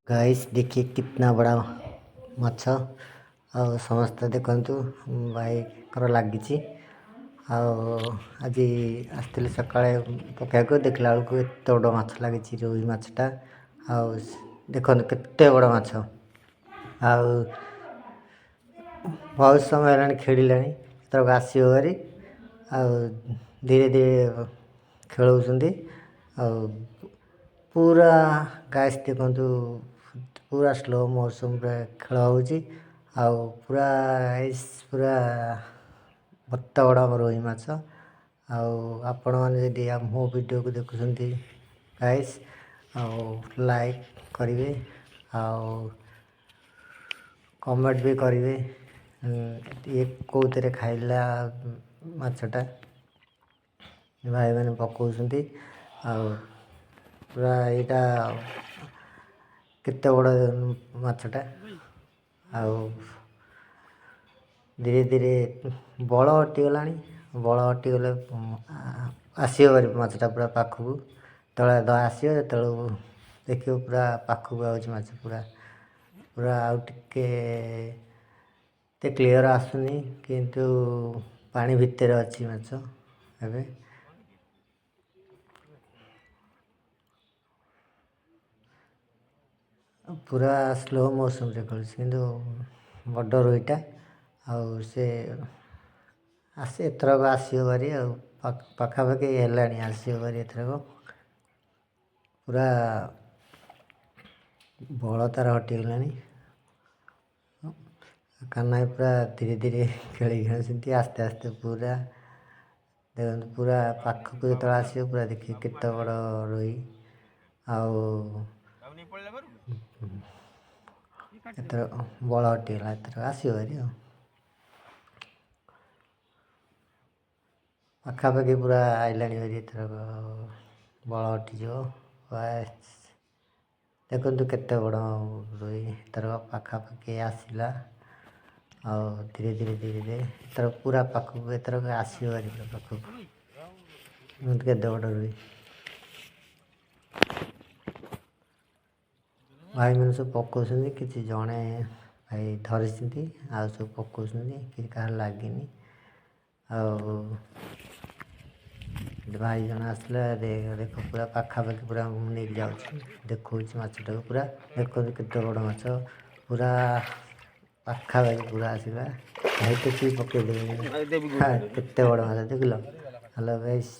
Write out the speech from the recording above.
Guys, देखिए कितना बड़ा ମାଛ। ଆଉ ସମସ୍ତେ ଦେଖନ୍ତୁ, ଭାଇଙ୍କର ଲାଗିଛି। ଆଉ ଆଜି ଆସିଥିଲି ସକାଳେ ପକାଇବାକୁ, ଦେଖିଲା ବେଳକୁ ଏତେ ବଡ଼ ମାଛ ଲାଗିଛି, ରୋହି ମାଛଟା। ଆଉ ଦେଖନ୍ତୁ କେତେ ବଡ଼ ମାଛ। ଆଉ ବହୁତ ସମୟ ହେଲାଣି ଖେଳିଲାଣି, ଏଥରକ ଆସିବ ଭାରି। ଆଉ ଧୀରେ ଧୀରେ ଖେଳଉଛନ୍ତି। ଆଉ ପୁରା ଗାଇସ୍, ଦେଖନ୍ତୁ, ପୁରା ସ୍ଲୋ ମୋସନ୍ରେ ଖେଳ ହେଉଛି। ଆଉ ପୁରା ଗାଇସ୍, ପୁରା ବଡ଼ ବଡ଼ ରୋହି ମାଛ। ଆଉ ଆପଣମାନେ ଯଦି ମୋ ଭିଡ଼ିଓକୁ ଦେଖୁଛନ୍ତି ଗାଇସ୍, ଆଉ ଲାଇକ୍ କରିବେ ଆଉ କମେଣ୍ଟ ବି କରିବେ, ଇଏ କେଉଁଥିରେ ଖାଇଲା ମାଛଟା। ଭାଇମାନେ ପକାଉଛନ୍ତି। ଆଉ ପୁରା ଏଇଟା କେତେ ବଡ଼ ମାଛଟା। ଆଉ ଧୀରେ ଧୀରେ ବଳ ହଟିଗଲାଣି। ବଳ ହଟିଗଲେ ଆସିବ ଭାରି ମାଛଟା ପୁରା ପାଖକୁ। ଯେତେବେଳେ ଆସିବ, ଯେତେବେଳକୁ ଦେଖିବ ପୁରା ପାଖକୁ ଆଉଛି ମାଛ ପୁରା ପୁରା। ଆଉ ଟିକେ ଏତେ କ୍ଲିଅର୍ ଆସୁନି, କିନ୍ତୁ ପାଣି ଭିତରେ ଅଛି ମାଛ ଏବେ। ପୁରା ସ୍ଲୋ ମୋସନ୍ରେ ଖେଳୁଛି, କିନ୍ତୁ ବଡ଼ ରୋହିଟା। ଆଉ ସେ ଆସେ, ଏଥରକ ଆସିବ ଭାରି। ଆଉ ପାଖାପାଖି ହେଲାଣି, ଆସିବ ଭାରି ଏଥରକ। ପୁରା ବଳ ତାର ହଟିଗଲାଣି। କାହ୍ନା ପୁରା ଧୀରେ ଧୀରେ ଖେଳିକି ଆସନ୍ତି, ଆସ୍ତେ ଆସ୍ତେ ପୁରା। ଦେଖନ୍ତୁ, ପୁରା ପାଖକୁ ଯେତେବେଳେ ଆସିବ, ପୁରା ଦେଖିବେ କେତେ ବଡ଼ ରୋହି। ଆଉ ଏଥର ବଳ ହଟିଗଲା, ଏଥର ଆସିବ ଭାରି। ଆଉ ପାଖାପାଖି ପୁରା ଆଇଲାଣି ଭାରି, ଏଥରକ ବଳ ହଟିଯିବ। ବାସ୍, ଦେଖନ୍ତୁ କେତେ ବଡ଼ ରୋହି। ଏଥର ପାଖାପାଖି ଆସିଲା। ଆଉ ଧୀରେ ଧୀରେ ଧୀରେ ଧୀରେ ଏଥର ପୁରା ପାଖକୁ, ଏଥରକ ଆସିବ ଭାରି ପୁରା ପାଖକୁ। କେତେ ବଡ଼ ରୋହି! ଭାଇମାନେ ସବୁ ପକାଉଛନ୍ତି। କିଛି ଜଣେ ଭାଇ ଧରିଛନ୍ତି, ଆଉ ସବୁ ପକାଉଛନ୍ତି। କିଛି କାହାର ଲାଗିନି। ଆଉ ଭାଇ ଜଣେ ଆସିଲେ, ଦେଖ, ପୁରା ପାଖାପାଖି ପୁରା ମୁଁ ନେଇକି ଯାଉଛି, ଦେଖାଉଛି ମାଛଟାକୁ ପୁରା। ଦେଖନ୍ତୁ କେତେ ବଡ଼ ମାଛ, ପୁରା ପାଖାପାଖି ପୁରା ଆସିଲା। ଭାଇ ଟେକିକି ପକେଇଦେବେ। କେତେ ବଡ଼ ମାଛ ଦେଖିଲ? Hello guys.